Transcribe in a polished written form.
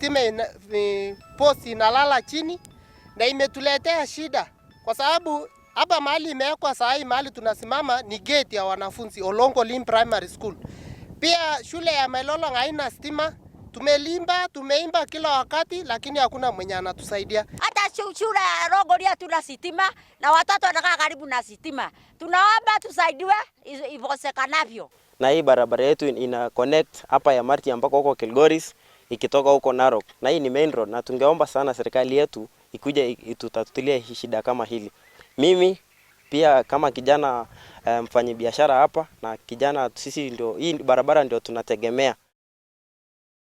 Stima post inalala chini na imetuletea shida kwa sababu hapa mahali imewekwa saa hii, mahali tunasimama ni gate ya wanafunzi Olongo Lim Primary School. Pia shule ya Melolong haina stima. Tumelimba, tumeimba kila wakati, lakini hakuna mwenye anatusaidia. Hata shule ya Rongoria hatuna sitima na watoto wanakaa karibu na sitima. Tunaomba tusaidiwe iwezekanavyo. Na hii barabara yetu ina connect hapa ya Marti ambako huko Kilgoris ikitoka huko Narok, na hii ni main road, na tungeomba sana serikali yetu ikuje itutatulie hii shida kama hili. Mimi pia kama kijana mfanyibiashara hapa na kijana, sisi ndio hii barabara ndio tunategemea.